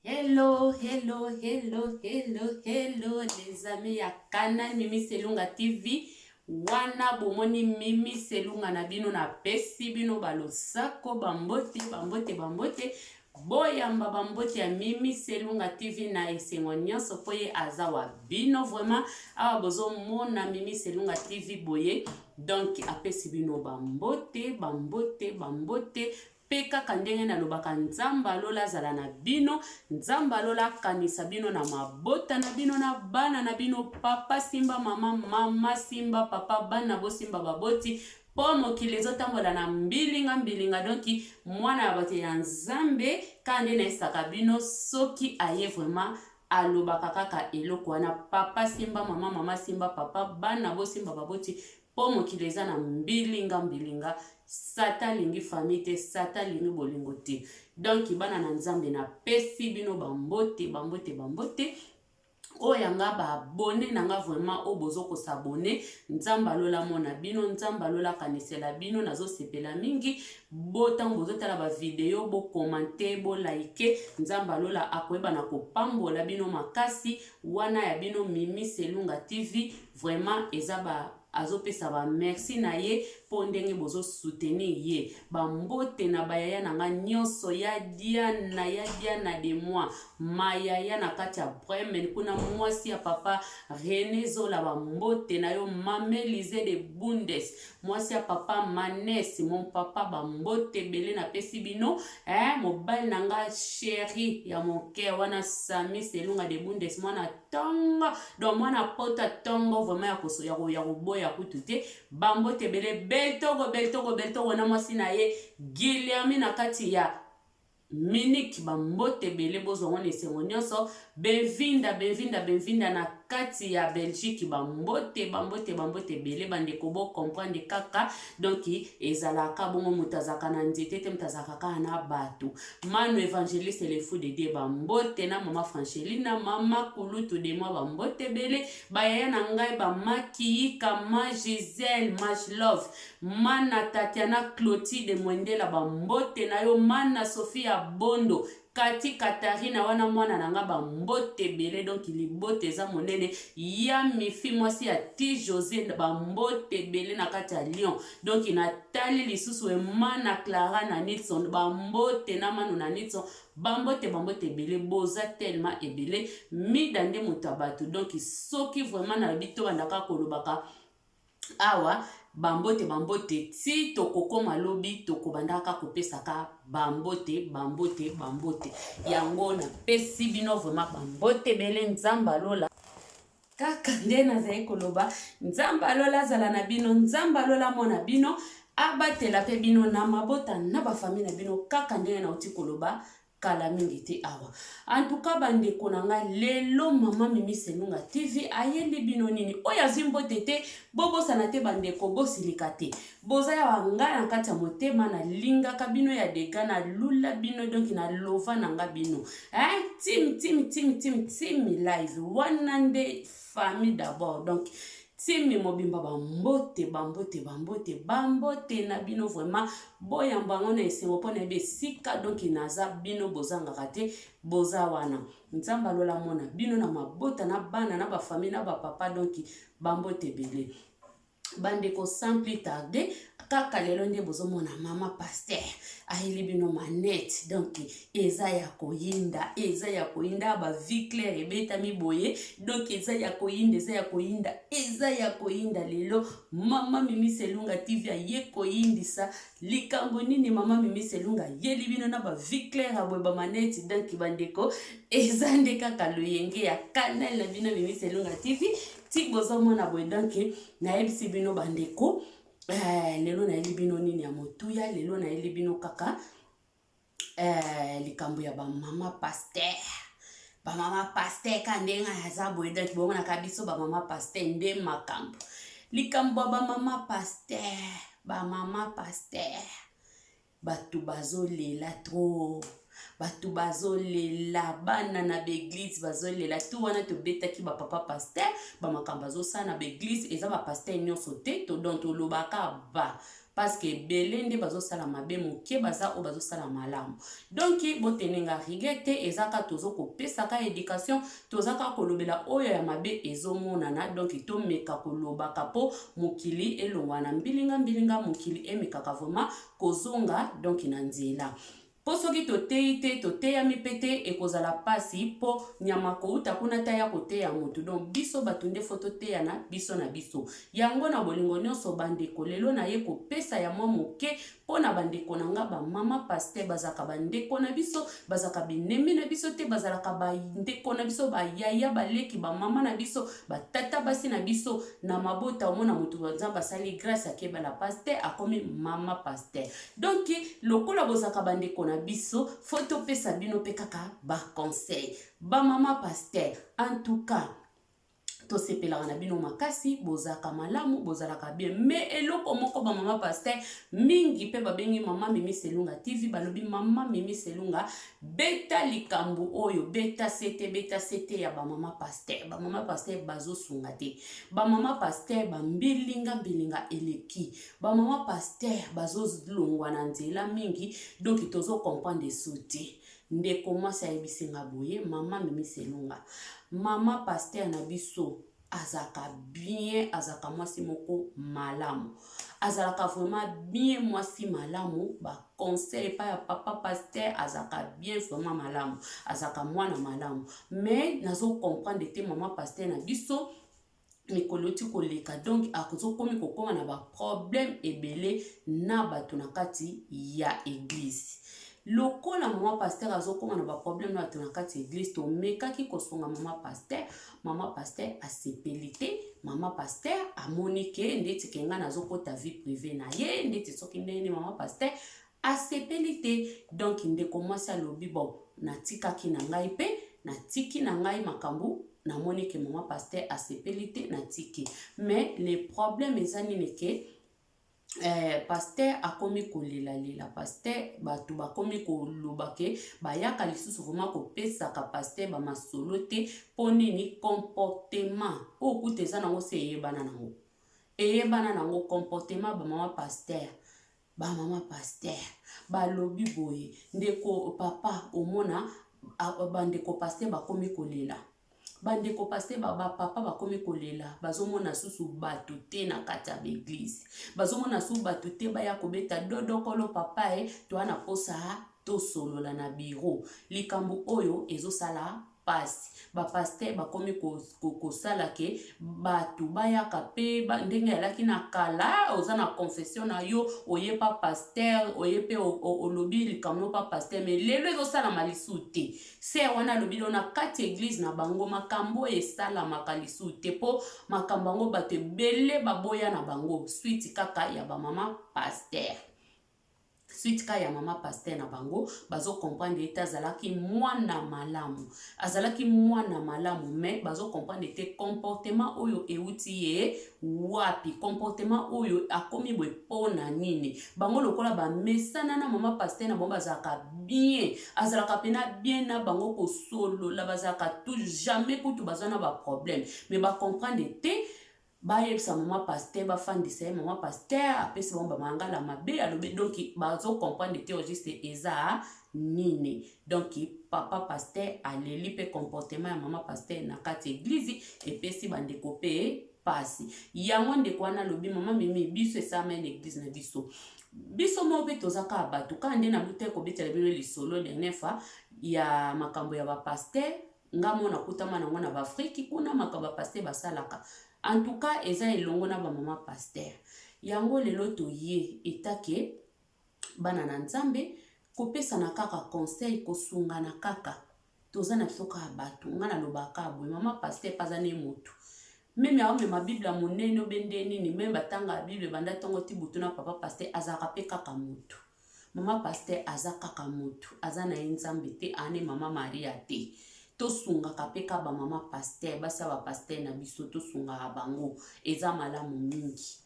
Hello, hello, hello, hello, hello, les amis ya Canal Mimi Selunga TV. Wana bomoni Mimi Selunga na bino na pesi bino balosako bambote bambote bambote boyamba bambote ya Mimi Selunga TV na esengo nyonso mpo ye aza wa bino vraiment. Awa bozomona Mimi Selunga TV boye donc apesi bino bambote bambote bambote. Pe kaka ndenge nalobaka Nzambe ya lola azala na bino, Nzambe ya lola akanisa bino na mabota na bino na bana na bino, papa simba mama, mama simba papa, bana bosimba baboti, po mokili ezotambola na mbilinga mbilinga, donc mwana ya bato ya Nzambe kaka nde nayesaka bino soki aye vraiment alobaka kaka eloko wana, papa simba mama, mama simba papa, bana bosimba baboti, Po mokili eza na mbilinga mbilinga, satan alingi famille te, satan alingi bolingo te. Donc bana na Nzambe na pesi bino ba mbote, ba mbote, ba mbote. Oyo ya nga ba abonne na nga vraiment oyo bozo ko s'abonner, Nzambe alola mona bino, Nzambe alola kanisela bino, nazo sepela mingi. Bo tango bozo tala ba video, bo commenter, bo liker, Nzambe alola akoyeba na kopambola bino makasi. Wana ya bino Mimi Selunga TV vraiment eza ba azopesa ba merci na ye mpo ndenge bozo soutenir ye. Ba mbote na ba yaya na nga nyonso ya Diana ya Diana de moi ma yaya na kati ya Bremen kuna mwasi ya papa Rene Zola ba mbote na yo mame Lise de Bundes mwasi ya papa Manes mon papa ba mbote ebele napesi bino eh, mobali na nga chéri ya mon cœur wana Sami Selunga de Bundes mwana tongo donc mwana poto tongo vraiment ya koso ya ya koboya kutu te ba mbote ebele Beltogo Beltogo Beltogo na mwasi na ye Guilherme na kati ya Munich ba mbote ebele bozwa ngo na esengo nyonso Benvinda Benvinda Benvinda na kati ya Belgique ba mbote ba mbote ba mbote ebele bandeko bo comprendre kaka donc ezalaka bongo moto azalaka na nzete te moto azalaka kaka na bato Manu Evangeliste le fou de Dieu ba mbote na mama Francheline mama kulutu de moi ba mbote ebele bayaya na ngai ba Makiyika ma Gisèle Majlove Mana Tatiana Clotilde Mwendela ba mbote na yo Mana Sophia Bondo Kati Katarina wana mwana na nga ba mbote ebele donc libota eza monene ya Mifi mwasi ya Ti Jose ba mbote ebele na kati ya Lyon donc natali lisusu Mana Clara na Nilson ba mbote na Manu na Nilson ba mbote ba mbote ebele boza tellement ebele Mida nde moto ya bato donc soki vraiment nalobi tobandaka kolobaka Awa ba mbote ba mbote ti tokokoma lobi tokobandaka kopesaka ba mbote ba mbote ba mbote yango napesi bino vraiment ba mbote ebele nzambe alola kaka nde nazali koloba nzambe alola azala na bino nzambe alola mona bino abatela mpe bino na mabota na bafamile na bino kaka ndenge nauti koloba kala mingi te awa. En tout cas ba ndeko na nga lelo mama Mimi Selunga TV ayeli bino nini? Oyo azwi mbote te, bobosana te ba ndeko bosilika te. Boza ya nga na kati ya motema na lingaka bino ya dega na lula bino donc na lova na nga bino. Hein? Team team team team team live wana nde famille d'abord. Donc Team mobimba ba mbote ba mbote ba mbote ba mbote na bino vraiment boyamba yango na esengo mpo nayebi esika donki naza bino bozangaka te boza wana nzambe alola mona bino na mabota na bana na bafamille na bapapa donki bambote ebele bandeko sans plus tarder kaka lelo nde bozomona mama pasteur ayeli bino manette donc eza ya koyinda eza ya koyinda ba vie claire ebetami boye donc eza ya koyinda eza ya koyinda eza ya koyinda lelo mama mimi selunga tv aye koyindisa likambo nini mama mimi selunga ayeli bino na ba vie claire ya boye ba manette donc bandeko eza nde kaka loyenge ya canal na bino mimi selunga tv ti bozomona boye donc nayebisi bino bandeko eh, lelo nayeli bino nini ya motuya lelo nayeli bino kaka eh, likambo ya bamama paster bamama paster ka ndenge aza boye donc bomonaka biso bamama paster nde makambo likambo ya bamama paster bamama paster bato bazolela trop bato bazolela bana na baeglize bazolela tu wana tobetaki bapapa paster bamakambo azosala na baeglize eza bapaster nyonso te to donc tolobaka ba. Parce que ebele nde bazosala mabe, moke baza oyo bazosala malamu. Donc botenenga rigueur te, eza kaka tozo kopesaka éducation, toza kaka kolobela oyo ya mabe ezomonana. Donc tomeka kolobaka mpo mokili elongwa na mbilinga mbilinga, mokili emekaka vraiment kozonga donc na nzela. Mpo soki toteyi te, toteyami mpe te, ekozala mpasi mpo nyama kouta kuna ta ya koteya motu. Donc biso bato nde faut toteyana biso na biso. Yango na bolingo nyonso, bandeko, lelo naye kopesa ya mwa moke mpo na bandeko na nga bamama pasteur. Bazalaka bandeko na biso, bazalaka binemi na biso te, bazalaka bandeko na biso, bayaya, baleki, bamama na biso, batata basi na biso na mabota. Omona motu Nzambe asali grâce, akebala pasteur, akomi mama pasteur. Donc lokola bozalaka bandeko na biso, faut topesa bino mpe kaka baconseil. Bamama pasteur, en tout cas tosepelaka na bino makasi, bozalaka malamu, bozalaka bien. Mais eloko moko, bamama pasteur mingi mpe babengi Mama Mimi Selunga TV, balobi: "Mama Mimi Selunga, beta likambo oyo, beta sete, beta sete ya bamama pasteur. Bamama pasteur bazosunga te, bamama pasteur bambilinga mbilinga eleki, bamama pasteur bazolongwa na nzela mingi." Donc tozocomprendre so te. Ndeko mwasi ayebisi nga boye: "Mama Mimi Selunga, mama pasteur na biso azalaka bien, azalaka mwasi moko malamu, azalaka vraiment bien, mwasi malamu. Baconseil epai ya papa pasteur, azalaka bien, vraiment malamu, azalaka mwana malamu. Mais nazocomprendre te, mama pasteur na biso mikolo ti koleka, donc azokomi kokóma na baproblème ebele na bato na kati ya église. Lokola mama pasteur azokóma na baproblème na bato na kati ya église, tomekaki kosunga mama pasteur, mama pasteur asepeli te. Mama pasteur amoni ke ndeti ke ngai nazokɔta vie privée na ye, ndeti soki ndenge mama pasteur asepeli te. Donc ndeko mwasi alobi: bon, natikaki na ngai mpe natiki na ngai makambo, namoni ke mama pasteur asepeli te, natiki. Mais le problème eza nini? Ke pasteur akomi kolelalela pasteur, bato bakomi koloba ke bayaka lisusu vraiment kopesaka pasteur bamasolo te. Mpo nini? Comportement oyo kuta eza nango se eyebana nango, eyebana nango, comportement bamama pasteur. Bamama pasteur balobi boye: ndeko papa, omona bandeko pasteur bakomi kolela, bandeko pasteur, bapapa bakomi kolela, bazomona susu bato te na kati ya baéglise, bazomona susu bato te baya kobeta dodokolo: papa e, toa na posa tosolola na bureau. Likambo oyo ezosala pasi. Bapasteur bakomi kosala ke bato bayaka mpe ndenge alaki na kala. Oza na confession na yo, oye pa pasteur, oye mpe olobi likambo no pa pasteur, mais lelo ezosalama lisusu te. Sœur wana alobi lelo na kati église na bango makambo oyo esalamaka lisusu te, mpo makambo yango bato ebele baboya na bango, suite kaka ya bamama pasteur, suite ka ya mama pasteur na bango. Bazocomprendre ete azalaki mwana malamu, azalaki mwana malamu, mais bazocomprendre ete comportement oyo euti ye wapi, comportement oyo akomi boye mpo na nini? Bango lokola bamesana na mama pasteur na bango, bazalaka bien, azalaka mpena bien na bango, kosolola, bazalaka tout, jamais kutu baza na baproblème. Mais bacomprendre te. Bayebisa mama pasteur, bafandisa ye, mama pasteur apesi bango bamangala mabe, alobi. Donc bazocomprendre te juste eza nini. Donc papa pasteur aleli mpe comportement ya mama pasteur na kati ya église epesi bandeko mpe pasi. Yango ndeko wana alobi: mama Mimi, biso esalama na église na biso, biso moko mpe toza kaka bato, kaka nde nabuta kobetela bino lisolo dernière fois ya makambo ya bapasteur. Nga mo nakutama nango na baAfrike kuna, makambo ya pasteur basalaka, en tout cas eza elongo na bamama pasteur. Yango lelo toye etake bana na Nzambe kopesana kaka conseil, kosungana kaka, toza na biso kaka bato. Nga nalobaka boye: mama pasteur mpe aza ne motu, même aomema Bible ya monene obe nde nini, même batanga Bible banda ntongo ti butu na papa pasteur, azalaka mpe kaka motu. Mama pasteur aza kaka motu, aza na ye Nzambe te, ane mama Maria te. Tosungaka mpe ka bamama pasteur, basi ya bapasteur na biso, tosungaka bango, eza malamu mingi,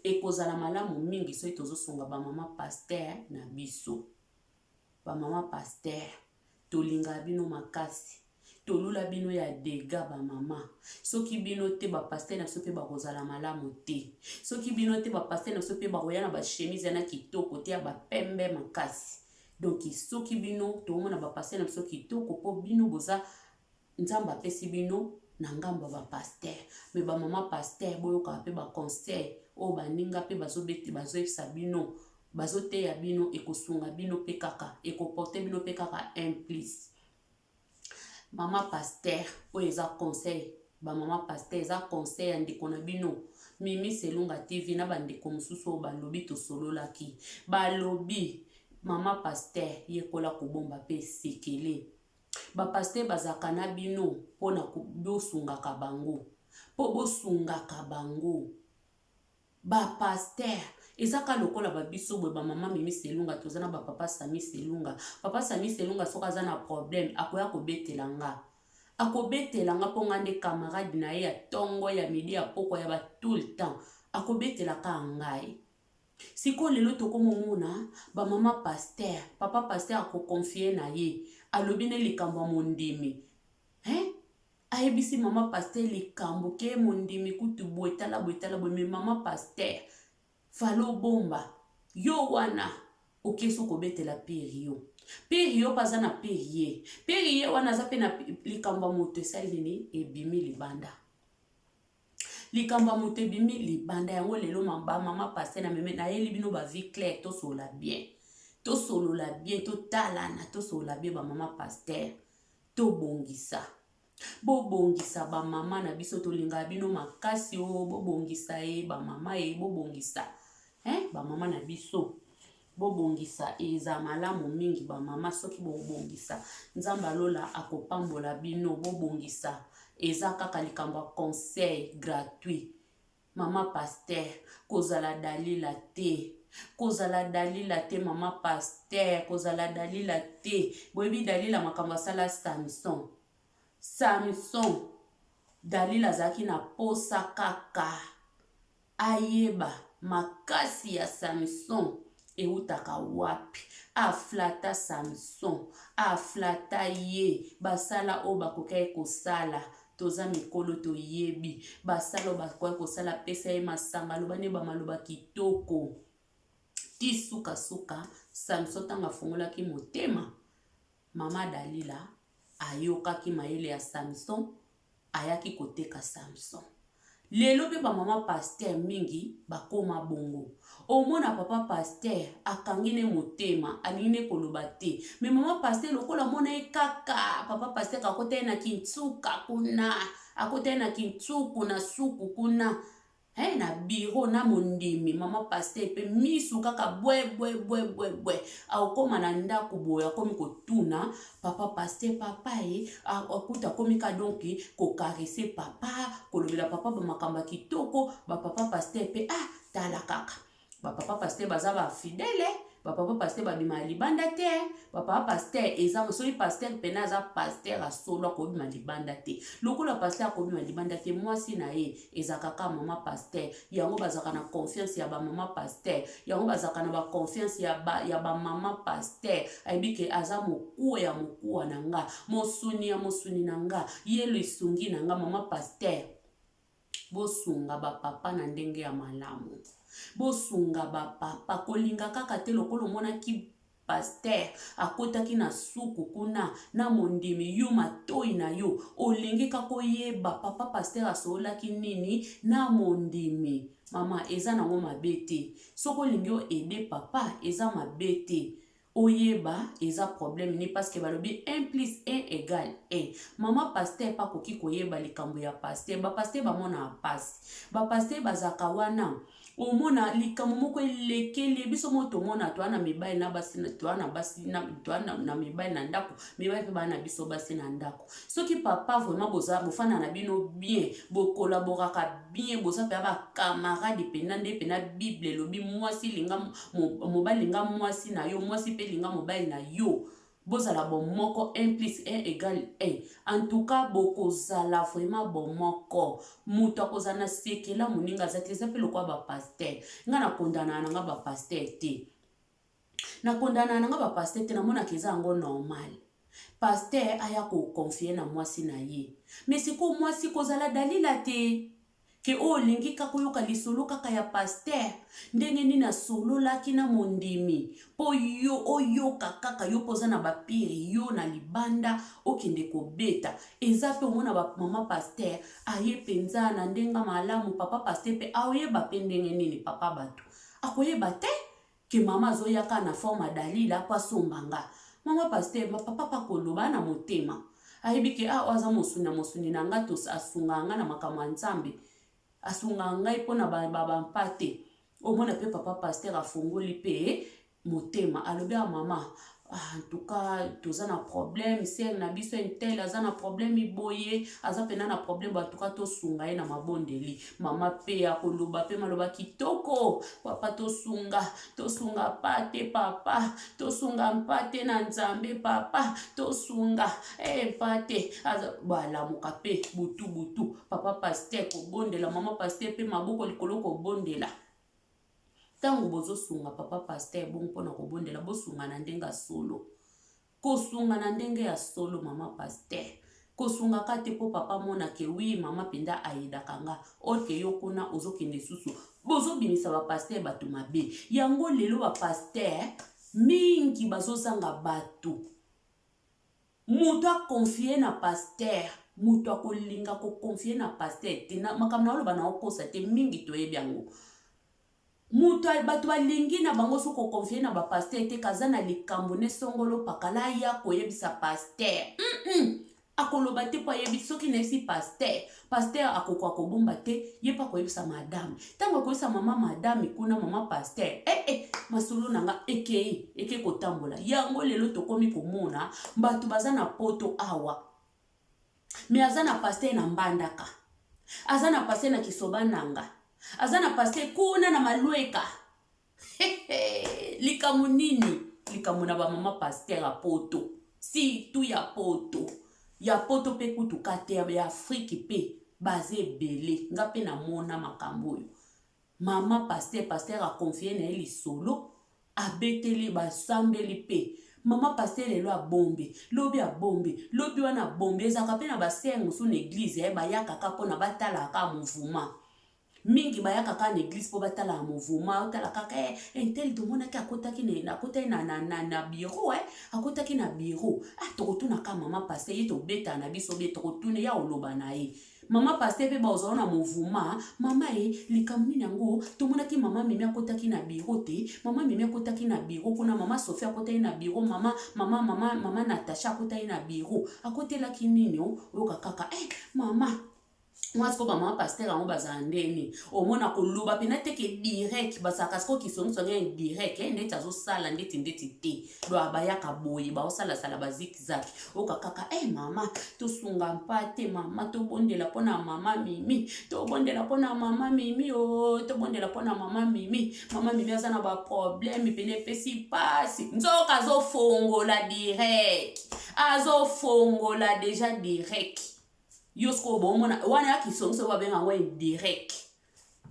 ekozala malamu mingi soki tozosunga bamama pasteur na biso. Bamama pasteur, tolingaka bino makasi. Tolula bino ya dega ba mama. Soki bino te ba pasteur na biso pe bakozala malamu te. Soki bino te ba pasteur na biso pe bakoya na ba chemise na kitoko te ya ba pembe makasi. Donc soki bino tomona ba pasteur na biso kitoko po bino boza Nzambe apesi bino na ngambo ya ba pasteur. Mais ba mama pasteur boyokaka pe ba conseil oyo baninga pe bazobete bazoyebisa bino bazoteya bino ekosunga bino pe kaka ekoporte bino pe kaka un plus. Mama pasteur oyo eza conseil ba mama pasteur eza conseil ya ndeko na bino Mimi Selunga TV na ba ndeko mosusu oyo balobi tosololaki balobi mama pasteur yekola kobomba pe sekele ba pasteur bazalaka na bino pona bosungaka bango po bosungaka bango Ba pasteur eza ka lokola ba biso boye ba maman mimi selunga toza na ba papa sami selunga papa sami selunga soki aza na problème akoya kobetela nga akobetela nga po nga nde camarade na ye ya tongo ya midi ya pokwa ya ba tout le temps akobetela ka ngai sikoyo lelo tokomomona ba mama pasteur papa pasteur akoconfie na ye alobi ne likambo ya mondimi hein Ayebisi maman pasteur likambo ke mondimi kutu boye tala boye tala boye mais maman pasteur fallait obomba yo wana okesi okobetela pire yo pire yo pe aza na pire ye pire ye wana aza pe na likambo ya moto esali nini ebimi libanda likambo ya moto ebimi libanda yango lelo ba mama pasteur na meme nayeli bino ba vie claire tosolola bien tosolola bien totalana tosolola bien ba mama pasteur Tobongisa. Bobongisa ba mama na biso tolingaka bino makasi o oh, bobongisa ye ba mama ye bobongisa eh, ba mama na biso bobongisa eza malamu mingi ba mama soki bobongisa nzambe alola akopambola bino bobongisa eza kaka likambo ya conseil gratuit Maman pasteur kozala dalila te kozala dalila te maman pasteur kozala dalila te boyebi dalila makambo asala samson samson dalila azalaki na posa kaka ayeba makasi ya samson ewutaka wapi aflata samson aflata ye basala oyo bakokaki kosala toza mikolo toyebi basala oyo bakoki kosala pesa ye masanga aloba ne bamaloba kitoko ti sukasuka samson ntango afungolaki motema mama dalila ayokaki mayele ya samson ayaki koteka Samson. Lelo pe ba mama pasteur mingi bakoma bongo. Omona papa pasteur akangi ne motema, alingi ne koloba te. Mais mama pasteur lokola amona ye kaka papa pasteur akota ye na kintsuka kuna, akota ye na kintsuku na suku kuna. Hey, na bureau na mondimi mama pasteur pe misu kaka bwe bwe bwe bwe bwe akokoma na ndako boye akomi kotuna papa pasteur papa ye akuta akomi ka donc kokarese papa kolobela papa bamakambo ya kitoko bapapa pasteur pe ah tala kaka Ba papa pasteur baza ba fidèle, ba papa pasteur babima libanda te, ba papa pasteur eza soki pasteur pena aza pasteur ya solo akobima libanda te. Lokola pasteur akobima libanda te, mwasi na ye ezalaka kaka mama pasteur. Yango bazalaka na confiance ya ba mama pasteur, yango bazalaka na ba confiance ya ba ya ba mama pasteur. Ayebi ke aza mokuwa ya mokuwa na nga, mosuni ya mosuni na nga, ye lisungi na nga mama pasteur. Bosunga ba papa na ndenge ya malamu. Bosunga ba papa kolinga kaka te lokola omonaki pasteur akotaki na suku kuna na mondimi yo matoi na yo olingi kaka oyeba papa pasteur asololaki nini na mondimi mama eza nango mabe te soki olingi o aide papa eza mabe te Oyeba eza problème nini parce que balobi 1 plus 1 egale 1. Maman pasteur pe akoki koyeba likambo ya pasteur. Ba pasteur bamonaka pasi. Ba pasteur bazalaka wana omona likambo moko elekeli ye biso moko tomona toa na mibali na basi toa na basi na toa na, na mibali na ndako mibali mpe baa na biso basi na ndako soki papa vraiment boza bofanda na bino bien bokolaboraka bien boza mpenza ba camarade mpenza nde mpenza bible elobi mwasi linga mobali linga mwasi na yo mwasi mpe linga mobali na yo bozala bomoko 1 plus 1 égale 1 en tout cas bokozala vraiment bomoko moto akozala na sekela moninga aza te eza mpe lokola bapaster ngai nakondanaka na ngai bapaster te Na condamna na nga ba pasteur te namonaka eza yango normal. Pasteur aya ko confier na mwasi na ye. Mais sikoyo mwasi kozala Dalila te. Ke oyo olingi kaka oyoka lisolo kaka ya pasteur ndenge nini asololaki na mondimi po yo oyoka kaka yo pe oza na ba pire yo na libanda okende kobeta eza pe omona ba mama pasteur aye penza na ndenge malamu papa pasteur pe aoyeba pe ndenge nini papa batu akoyeba te ke mama azoya kaka na forme ya Dalila po asomba nga mama pasteur papa pe akoloba na motema ayebi ke ah oyo aza mosuni na mosuni na nga to asungaka nga na makambo ya Nzambe asungaka ngai mpo na ba, ba, ba mpate omona pe papa pasteur afongoli pe motema alobi ah mama ah, en tout cas toza na problème sere na biso intel aza na problème boye aza mpena na problème en tout cas tosunga ye na mabondeli mama pe akoloba pe maloba kitoko papa tosunga tosunga pate papa tosunga mpate na nzambe papa tosunga e mpate balamuka pe butu butu papa paster kobondela mama paster pe maboko likolo kobondela Ntango bozosunga papa pasteur bongo mpo na kobondela, bosunga na ndenge ya solo. Kosunga na ndenge ya solo mama pasteur. Kosunga ka te mpo papa amona ke wi mama mpenza ayedaka nga. Or ke yo kuna ozokende susu. Bozobimisa ba pasteur bato mabe. Yango lelo ba pasteur mingi bazozanga bato. Moto a confier na pasteur, moto akolinga ko confier na pasteur te. Na makambo naoloba naokosa te, mingi toyebi yango. Moto bato balingi na bango so ko confier na ba pasteur te, kaza na likambo ne songolo pakala aya koyebisa pasteur. Akoloba te po ayebi soki nayebisi pasteur, pasteur akokoka kobomba te, ye pe akoyebisa madame. Tango akoyebisa mama madame kuna mama pasteur, eh eh masolo na nga ekei, eke kotambola. Yango lelo tokomi komona bato baza na poto awa. Mais aza na pasteur na Mbandaka. Aza na pasteur na Kisobananga. Aza na pasteur kuna na Malueka. Likambo nini? Likambo na ba mama pasteur ya poto. Surtout ya poto. Ya poto pe kutu ka te ya Afrique pe baza ebele. Nga pe namona makambo oyo. Mama pasteur, pasteur a confier na ye lisolo, abeteli basambeli pe. Mama pasteur lelo abombi, lobi abombi, lobi wana abombi. Ezalaka pe na ba sœur mosusu na eglise eh, bayaka kaka pona batalaka kaka mouvement. Mingi bayaka kaka na eglise po batalaka mouvement, otala kaka eh, intel tomonaki akotaki na akotaki na, na, na, na bureau eh, akotaki na bureau. Ah, tokotuna kaka mama pasteur ye tobetana na biso bien, tokotuna ya oloba na ye. Mama pasteur pe bazala na mouvement, mama e likambo nini yango tomonaki mama Mimi akotaki na bureau te, mama Mimi akotaki na bureau kuna, mama Sophie akotaki na bureau, mama mama mama mama Natacha akotaki na bureau, akotelaki nini o oyoka kaka eh mama mwa sikoyo bamama pasteur yango bazala ndeni omona koloba mpena te ke direct bazalaka sikoyo kisongisongi ya direct eh, ndeti azosala ndeti ndeti te do bayaka boye baosalasala bazikzak oka kaka e eh, mama tosunga mpate mama tobondela mpo na mama mimi tobondela mpo na mama mimi o oh, tobondela mpo na mama mimi mama mimi aza na baproblème mpena epesi mpasi nzoka azofongola direct azofongola deja direct yo sikoyo bomona wana ya kisongisongi babenga yango indirect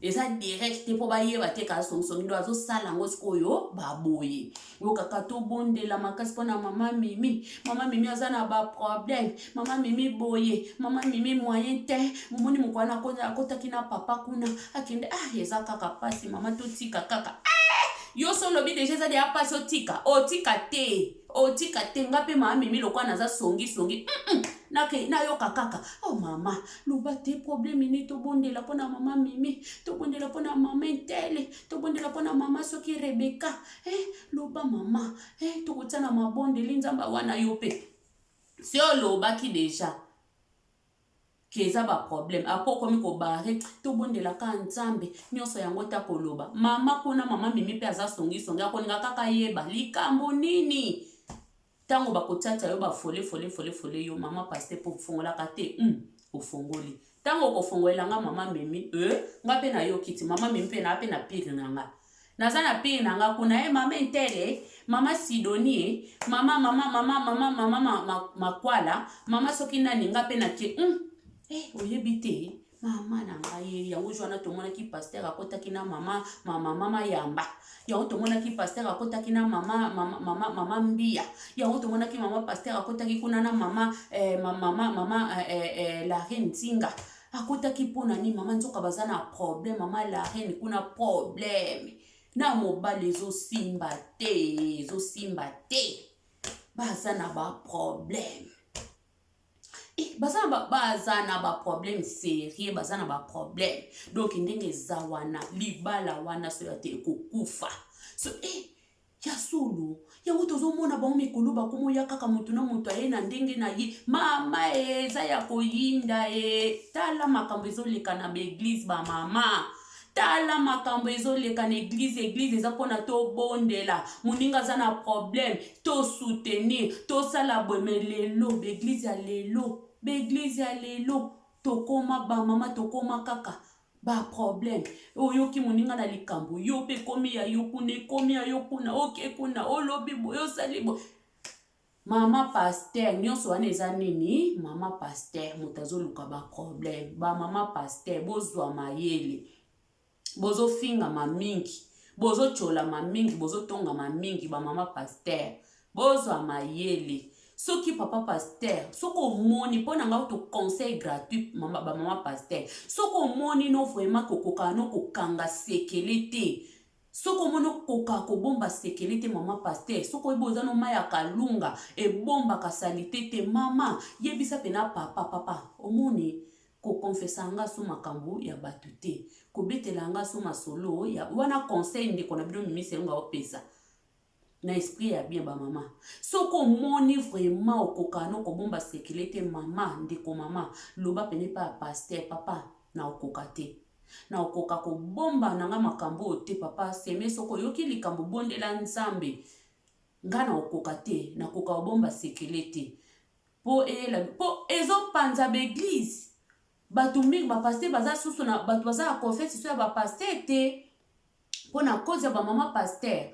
eza direct te mpo bayeba te kaka songisongi ndo azosala yango sikoyo baboye yo kaka tobondela makasi mpo na mama mimi mama mimi aza na baproblème mama mimi boye mama mimi moyen te momoni moko wana akotaki na papa kuna akende ah eza kaka mpasi mama totika kaka eh! yo so olobi deja eza deya mpasi otika otika te otika te nga mpe mama mimi lokola naza songi songi Nake nayoka kaka oh mama loba te problème nini tobondela mpo na mama mimi tobondela mpo na mama intele tobondela mpo na mama soki rebeka eh, loba mama eh, tokotia na mabondeli nzambe wana yo mpe si olobaki deja ke eza ba problème apres okomi kobare tobondela kaka nzambe nyonso yango ta koloba mama kuna mama mimi mpe aza songisongi akolinga kaka yeba likambo nini Tango bako tiatia yo ba fole fole fole fole yo maman pasteur po ofongolaka te hum ofongoli tango okofongolela nga maman mimi euh nga pe nayoki ti maman mimi pe naa pe na pire na nga naza na pire na nga kuna eh mama intele mama sidonie eh, mama mama mama mama mama ma, ma, makwala mama soki nani nga pe na ke hum eh oyebi te. Mama na ngai, yango jour wana tomonaki pasteur akotaki na mama mama mama Yamba. Yango tomonaki pasteur akotaki na mama mama mama, mama Mbiya. Yango tomonaki mama pasteur akotaki kuna na mama eh, mama mama eh, eh, la reine Nzinga. Akotaki mpona nini mama? Nzoka baza na problème. Mama la reine kuna problème na mobali ezosimba te, ezosimba te, baza na baproblème. Eh, baza na baproblème sérieux, baza na baproblème. Donc ndenge eza wana, libala wana so ya te ekokufa. So eh, ya solo, yango tozomona bango mikolo bakomoya kaka motu na moto aye na ndenge na ye. Mama, eza ya koyinda e. Tala makambo ezoleka na baeglise. Bamama, tala makambo ezoleka na église. Église eza mpona tobondela, moninga aza na problème, tosoutenir, tosala boye. Mais lelo baeglise ya lelo, baeglise ya lelo, tokóma bamama, tokóma kaka baproblème. Oyoki moninga na likambo, yo mpe ekomi ya yo kuna, ekomi ya yo kuna, oke kuna, olobi boye, osali boye. Mama pasteur, nyonso wana eza nini? Mama pasteur, moto azoluka baproblème. Bamama pasteur, bozwa mayele. Bozofingama mingi, bozotyolama mingi, bozotongama mingi. Bamama pasteur, bozwa mayele. Soki papa pasteur, soki omoni, mpo na ngai to conseil gratuit, bamama pasteur, soki omoni no vraiment kokoka no kokanga sekele te, soki omoni okoka kobomba sekele te, mama pasteur, soki oyebi oza no mai ya kalunga ebombaka saleté te, mama, yebisa mpena papa: "Papa, omoni, kokonfesa nga so makambo ya bato te, kobetela nga so masolo ya wana." Conseil ndeko na bino Mimi Selunga opesa na esprit ya bien. Bamama, soki omoni vraiment okoka no kobomba sekele te, mama, ndeko mama, loba pene pa ya pasteur: "Papa, na okoka te, na okoka kobomba na nga makambo oyo te. Papa seme, soki oyoki likambo, bondela Nzambe. Nga na okoka te, nakoka kobomba sekele te." Mpo eyela, mpo ezopanza baeglise. Bato mingi, bapasteur baza susu na bato baza na confiance so ya bapasteur te, mpo na cause ya bamama pasteur.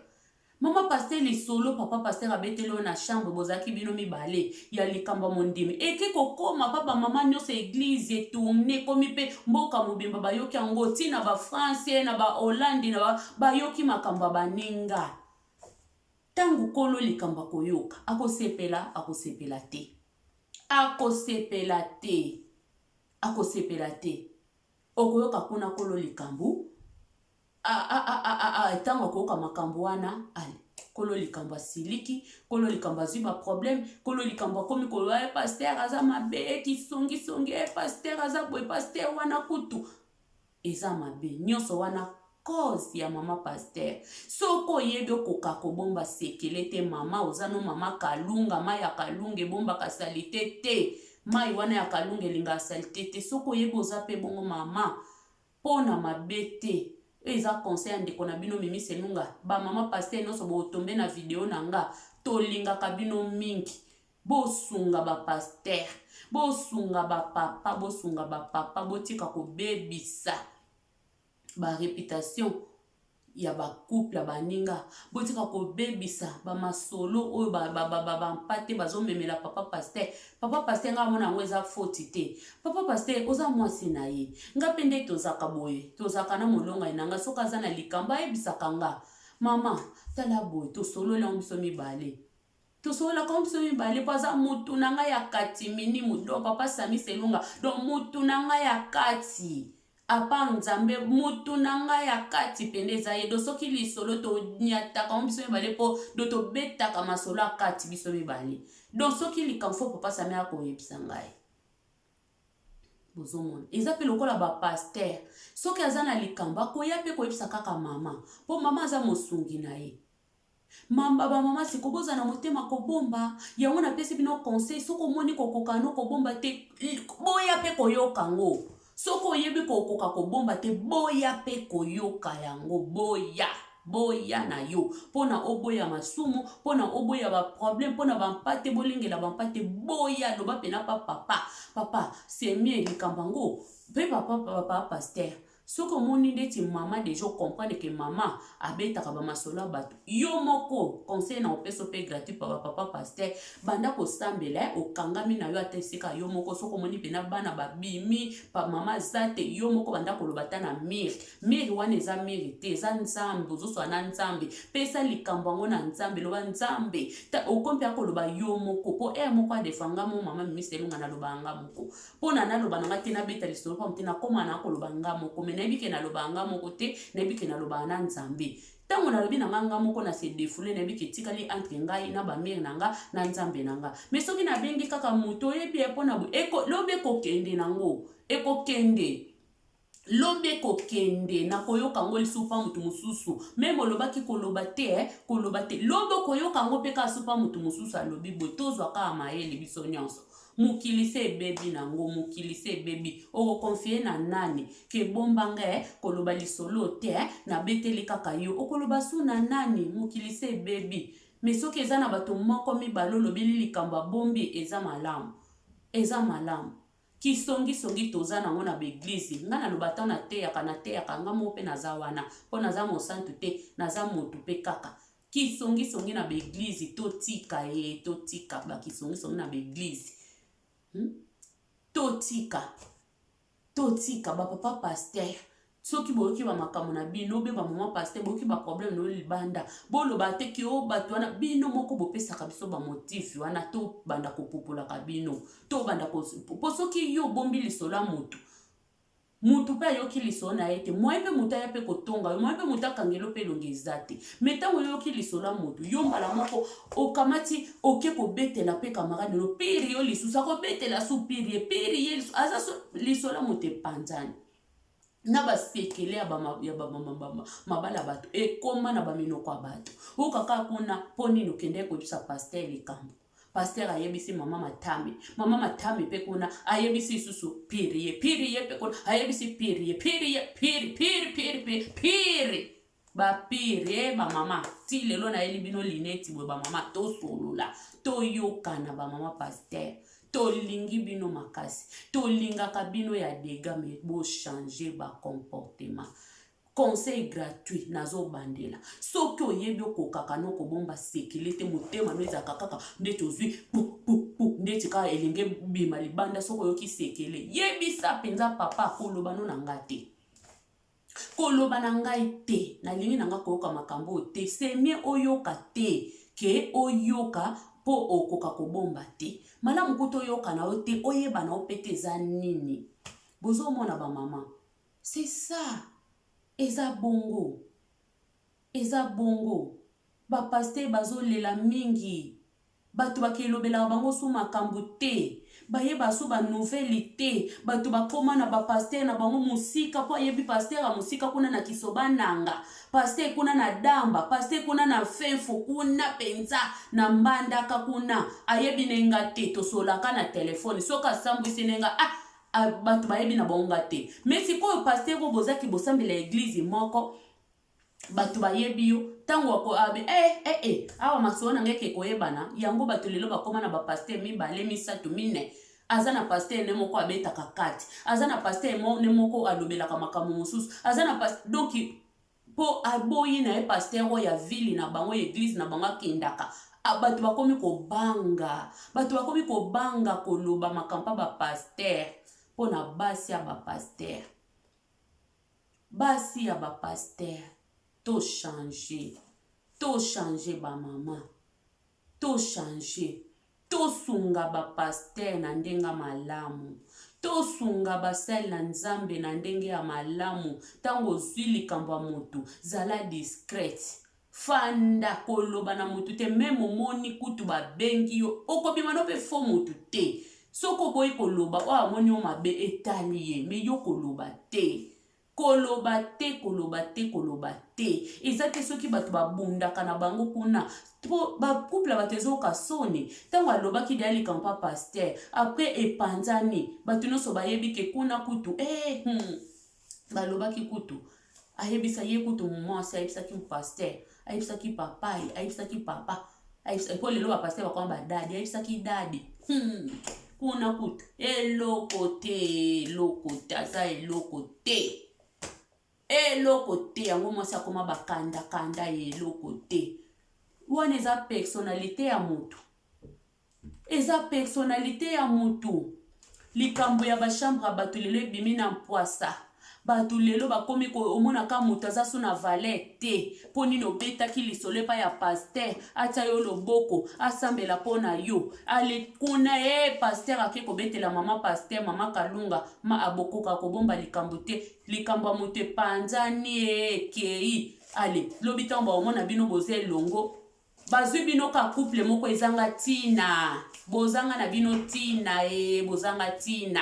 Mama pasteur, lisolo papa pasteur abeteli oyo na chambre, bozalaki bino mibale, ya likambo ya mondimi, eke kokóma mpa bamama nyonso. Église etourne, ekomi mpe mboka mobimba bayoki yango, ntina bafrance na bahollande na bayoki makambo ya baninga. Ntango kolo likambo akoyoka, akosepela? Akosepela te, akosepela te, akosepela te. Okoyoka kuna kolo likambo, ntango akoyoka makambo wana, ale kolo likambo asiliki, kolo likambo azwi baproblème, kolo likambo akomi koloba: "E, pasteur aza mabe, kisongisongi, e, pasteur aza boye, pasteur wana kutu eza mabe." Nyonso wana cause ya mama pasteur. Soki oyebi okoka kobomba sekele te, mama, oza no mama kalunga, mai ya kalunga ebombaka saleté te. Mai wana ya kalunga elingaka saleté te. Soki oyebi oza mpe bongo, mama, mpo na mabe te, oyo eza conseil ya ndeko na bino Mimi Selunga. Bamama pasteur nyonso botombe na video na nga, tolingaka bino mingi. Bosunga bapasteur, bosunga bapapa, bosunga bapapa, botika kobebisa baréputation ya bacouple ya baninga, botika kobebisa bamasolo oyo bampate bazomemela papa pasteur. Papa pasteur, nga amona yango eza foti te. Papa pasteur, oza mwasi na ye. Nga mpe nde tozaka boye, tozalaka na molongai na nga, soki aza na likambo, ayebisaka nga: "Mama, tala boye." Tosololi yango biso mibale, tosololaka ngo biso mibale, mpo aza mutu na ngai ya kati minimu. Donc papa Sami Selunga, donc mutu na ngai ya kati, à part Nzambe, mutu na ngai ya kati pende eza ye. Do soki lisolo, toniataka ngo biso mibale, mpo do tobetaka masolo ya kati biso mibale. Donc soki likambo, fo papa Sami akoyebisa ngai. Bozomona, eza mpe lokola bapasteur, soki aza na likambo, akoya mpe koyebisa kaka mama, mpo mama aza mosungi na ye. Mamba, bamama, siko bozala na motema kobomba yango. Napesi bino conseil: soki omoni kokoka no kobomba te, boya mpe koyoka yango. Soki oyebi kokoka kobomba te, boya mpe koyoka yango. Boya, boya na yo, mpona oboya masumu, mpona oboya baproblème, mpona bampate, bolengela bampate. Boya, loba mpena pa papa: "Papa, semie likambo yango mpe." Papa, papa pasteur, Soki omoni ndeti mama deja ocomprendre ke mama abetaka ba masolo ya bato, yo moko conseil na opeso pe gratuit pa ba papa pasteur, banda kosambela eh, okangami na yo ata esika yo moko. Soki omoni pena bana babimi pa mama aza te, yo moko banda koloba ata na mire. Mire wana eza mire te, eza Nzambe, ozoswa na Nzambe. Pesa likambo yango na Nzambe, loba Nzambe. Okomi mpe akoloba yo moko, po heure moko adefa nga mo mama Mimi Selunga naloba nga moko. Pona naloba na nga te, nabeta lisolo pamba te, nakoma na koloba nga moko, mais nayebi ke nalobaka nga moko te, nayebi ke nalobaka na Nzambe. Tango nalobi na nga nga moko na se defouler, nayebi ke etikali entre ngai na ba mire na nga na Nzambe na nga. Mais soki nabengi kaka moto oyebi ye pona boye, eko lobi ekokende nango, ekokende. Lobi ekokende, nakoyoka yango lisusu pa moto mosusu. Meme olobaki koloba te eh, koloba te. Lobi okoyoka yango pe kaka pa moto mosusu alobi boye. Tozwa kaka mayele biso nyonso. Mokili se ebebi nango, mokili se ebebi. Oko confier na nani? Ke bomba nga eh, koloba lisolo te eh, nabeteli kaka yo. Okoloba su na nani? Mokili se ebebi. Mais soki eza na bato moko mibale olobeli likambo abombi, eza malamu. Eza malamu. Kisongi songi toza nango na ba eglise nga na loba tango na teyaka na teyaka nga moko pe naza wana po naza mosantu te naza mutu pe kaka kisongi songi na ba eglise totika ye totika ba kisongi songi na ba eglise totika Totika ba papa pasteur soki boyoki ba makambo na bino be ba maman pasteur boyoki ba problème no libanda boloba te ke o bato wana bino moko bopesaka biso ba motif wana tobanda kopupolaka bino tobanda po soki yo obombi lisolo ya motu mutu mpe ayoki lisolo na ye te moye mpe motu aya mpe kotonga yo moye mpe motu akangelo mpe elongi eza te me ntango oyoki lisolo ya motu yo mbala moko okamati oke kobetela mpe camarade no pire yo lisusu akobetela su pire ye pire ye lisusu aza so lisolo ya moto epanzani na basekele ya mabala bato ekoma na baminoko ya bato okaka kuna mpo nini okendeki koyebisa paster likambo paster ayebisi mama matame mama matame mpe kuna ayebisi lisusu pire ye pire ye mpe kuna ayebisi pire ye pire ye pire pire pire pire pire Ba pire eh ba mama ti lelo nayeli bino lineti boye ba mama tosolola toyokana ba mama pasteur tolingi bino makasi tolingaka bino ya dega me bo changer ba comportement conseil gratuit nazobandela soki oyebi okokaka no kobomba sekele te motema no ezalaka kaka ndeti ozwi pupupu ndeti kaka elingi ebima libanda soki oyoki sekele yebisa mpenza papa koloba no na nga te Koloba na ngai te, nalingi na ngai koyoka makambo oyo te. C'est mieux oyoka te que oyoka po okoka kobomba te. Malamu kutu oyoka na yo te, oyeba na yo pe te eza nini. Bozomona ba maman? C'est ça. Eza bongo. Eza bongo. Ba pasteurs bazolela mingi. Batu bakelobelaka bango su makambu te bayeba su ba nouvelle te batu bakoma na ba pasteur na bango musika po ayebi pasteur ya musika kuna na kisobananga pasteur kuna na damba pasteur kuna na fenfu kuna penza na mbandaka kuna ayebi ne nga te tosolaka na telephone soki asambwisi ne nga ah batu bayebi na bango nga te mais sikoyo pasteur oyo bozaki bosambela eglise moko bato bayebi yo ntango ako abe eh, eh, eh, awa masolo na ngai eke koyebana yango bato lelo bakoma na bapaster mibale misato mine aza na paster ne moko abetaka kati aza na paster ne moko alobelaka makambo mosusu aza na paster donc mpo aboyi na ye paster oyo ya ville na bango ya eglise na bango akendaka bato bakomi kobanga bato bakomi kobanga koloba makambo ya bapaster mpo na basi ya bapaster Basi ya ba pasteur to changer to changer ba maman to changer tosunga ba pasteur na ndenge ya malamu tosunga basali na nzambe na ndenge ya malamu ntango ozwi likambo ya motu zala discrète fanda koloba na motu te meme omoni kutu babengi yo okobima no mpe fo motu te soki oboyi koloba oyo amoni yo mabe etali ye me yo koloba te koloba te koloba te koloba te eza te soki bato babundaka na bango kuna po bacouple ya bato ezoyoka soni ntango alobaki deya likambo pa paster apres epanzani bato nyonso bayebi ke kuna kutu eh, balobaki kutu ayebisa ye kutu mwasi ayebisaki pasteur ayebisaki papai ayebisaki papa po lelo bapasteur bakoma badadi ayebisaki dadi kuna kutu eloko te eloko te aza eloko te. Eloko te, yango mwasi akoma bakanda kanda ye eloko te. Wana eza personnalite ya mutu. Eza personnalite ya mutu. Likambo ya ba chambre ya bato lelo ebimi na mpwasa. Bato lelo bakomi omona ka moto aza so na valeur te. Mpo nini obetaki lisolo epai ya pasteur atia yo loboko asambela mpo na yo. Ale kuna e pasteur ake kobetela mama pasteur mama Kalunga ma abokoka kobomba likambo te. Likambo ya moto epanzani e ekei. Ale lobi ntango baomona bino boza elongo Bazui bino ka couple moko ezanga tina bozanga na bino tina ee bozanga tina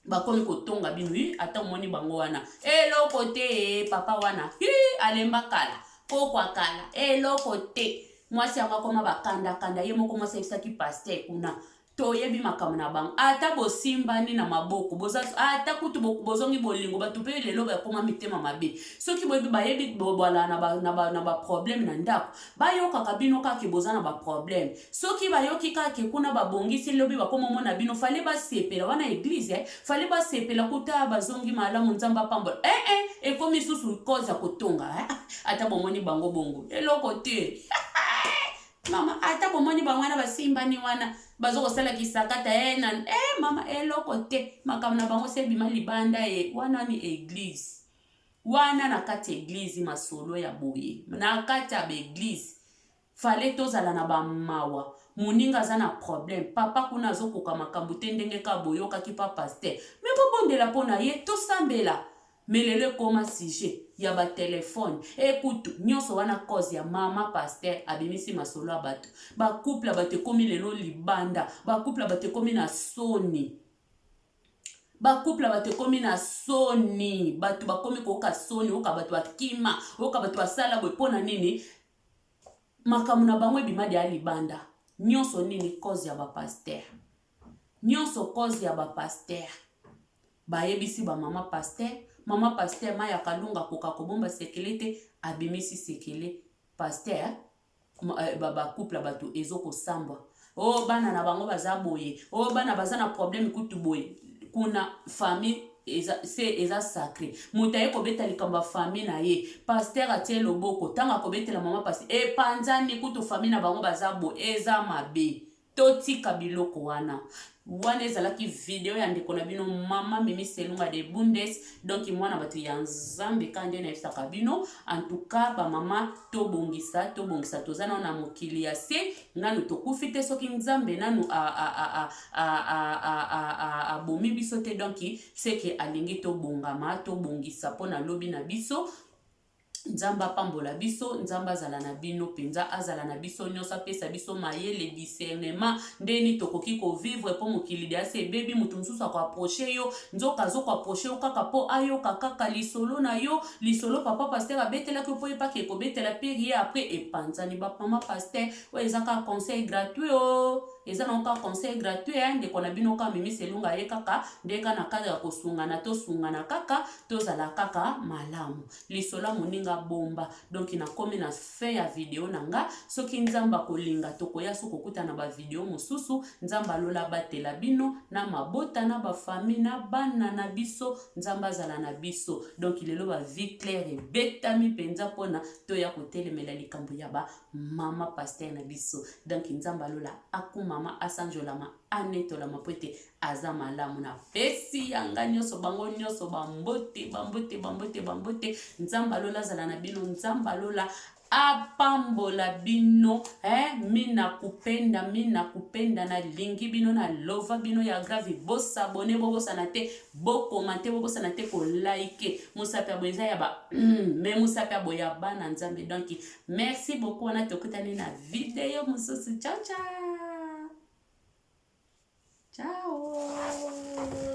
bakomi kotonga bino hi ata omoni bango wana eloko te ee papa wana hi alemba kala pokwa kala eloko te mwasi yango akoma bakanda kanda ye moko mwasi ayebisaki pasteur kuna Toyebi makambo na bango ata bosimbani na maboko boza ata kutu bozongi bolingo bato mpe lelo bakoma mitema mabe soki boyebi bayebi bwala na ba, na ba, na ba problème na ndako bayokaka bino kaka boza na ba problème soki bayoki kaka kuna babongisi lobi bakoma omona bino fale basepela wana eglise eh? fale basepela kuta bazongi malamu nzambe apambola eh, eh, ekomi susu cause ya kotonga eh? ata bomoni bango bongo eloko te Mama ata bomoni bango wana basimbani wana bazo kosala kisakata eh, na, eh, mama eloko te makambo na bango se ebima libanda e wana ni eglise wana na kati ya eglise masolo ya boye na kati ya baeglise fale tozala na bamawa moninga aza na problème papa kuna azokoka makambo te ndenge kaka boyokaki pa paster me bobondela mpo na ye tosambela Mais lelo ekoma sujet ya ba telephone ekutu nionso wana cause ya mama pasteur abimisi masolo ya batu ba couple ya batu ekomi lelo libanda ba couple ya batu ekomi na soni ba couple ya batu ekomi na soni batu bakomi koyoka soni oyoka batu bakima oyoka batu basala boye mpo na nini makambo na bango ebima deya libanda nionso nini cause ya ba pasteur nionso cause ya ba pasteur Bayebisi ba mama pasteur, mama pasteur mayi ya kalunga akoka kobomba sekele te, abimisi sekele pasteur eh, ba, ba couple ya bato ezo kosambwa oh bana na bango baza boye oh bana baza na problème kutu boye kuna famille eza, se eza sacré moto aye kobeta likambo ya famille na ye pasteur atie loboko ntango akobetela mama pasteur epanzani kutu famille na bango baza boye eza mabe Totika biloko wana. Wana ezalaki video ya ndeko na bino mama Mimi Selunga de Bundes. Donc mwana bato ya Nzambe ka nde nayebisaka bino. En tout cas ba mama tobongisa, tobongisa toza nano na mokili ya se, nanu tokufi te soki Nzambe nanu a a a a a a a a abomi biso te donc c'est que alingi tobongama, tobongisa pona lobi na biso. Nzambe apambola biso, Nzambe azala na bino penza, azala na biso nionso, apesa biso mayele, discernement, ndenge nini tokoki ko vivre po mokili dejà esi ebebi, mutu mosusu ako approcher yo, nzoka azo ko approcher yo kaka po ayoka kaka lisolo na yo, lisolo papa pasteur abetelaki yo po ye pe akende kobetela pire ye après epanzani, ba maman pasteur oyo eza kaka conseil gratuit oh, eza nango kaka conseil gratuit hein, ndeko na bino kaka Mimi Selunga aye kaka nde kaka na cadre ya kosungana, tosungana kaka, tozala kaka malamu. Lisolo ya moninga bomba. Donc nakomi na fin ya video na nga. Soki Nzambe akolinga tokoya so kokutana na ba video mosusu. Nzambe alola abatela bino na mabota na ba famille na bana na biso. Nzambe azala na biso. Donc lelo ba vie claire ebetami penza pona toya kotelemela likambo ya ba mama pasteur na biso. Donc Nzambe alola akumama asanjolama anetolama po ete aza malamu na pesi yanga nyonso bango nyonso bambote bambote bambote bambote nzambe alola azala na bino nzambe alola apambola bino eh, mina kupenda mina kupenda nalingi bino na lova bino ya grave bosabone bobosana te bokomante bobosana te kolike mosapi ya boye eza ya ba mm, me mosapi ya boye ya bana nzambe donc merci beaucoup wana tokutani na video mosusu ciao ciao Ciao.